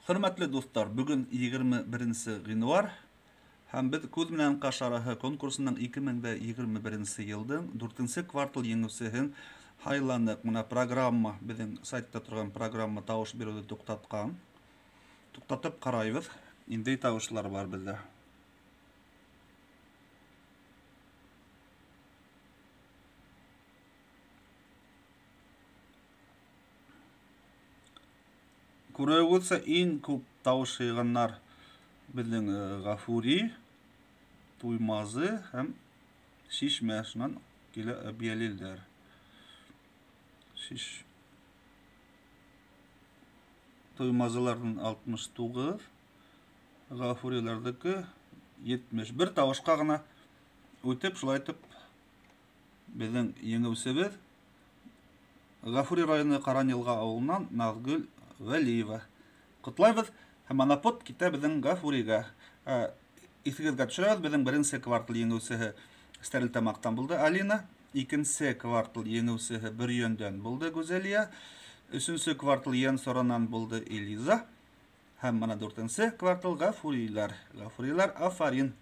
Хөрмәтле дуҫтар, бөгөн 21 ғинвар һәм беҙ «Күҙ менән ҡаш араһы» конкурсының 2021 йылдың 4 квартал еңеүсеһен һайланыҡ. Мына программа, беҙҙең сайтта торған программа тауыш биреүҙе туҡтатҡан. Туҡтатып ҡарайбыҙ, ниндәй тауышлар бар беҙҙә. Күреүегеҙсә, иң күп тауыш йыйғандар беҙҙең Ғафури, Туймазы һәм Шишмә, шунан килә Әбйәлилдәр. Шиш Туймазыларҙың 69, Ғафуриларҙыҡы 70. Бер тауышҡа ғына үтеп, шулай итеп беҙҙең еңеүсебеҙ Ғафури районы Ҡаранйылға ауылынан Наҙгөл Вәлиева. Ҡотлайбыҙ, һәм монопод китә беҙҙең Ғафуриға. Иҫегеҙгә төшөрәбеҙ, беҙҙең беренсе квартал еңеүсеһе Стәрлетамаҡтан булды Алина, икенсе квартал еңеүсеһе Бөрйәндән булды Гүзәлиә, өсөнсө квартал Янсоранан булды Элиза, һәм мына дүртенсе квартал Ғафурилар. Ғафурилар, афарин!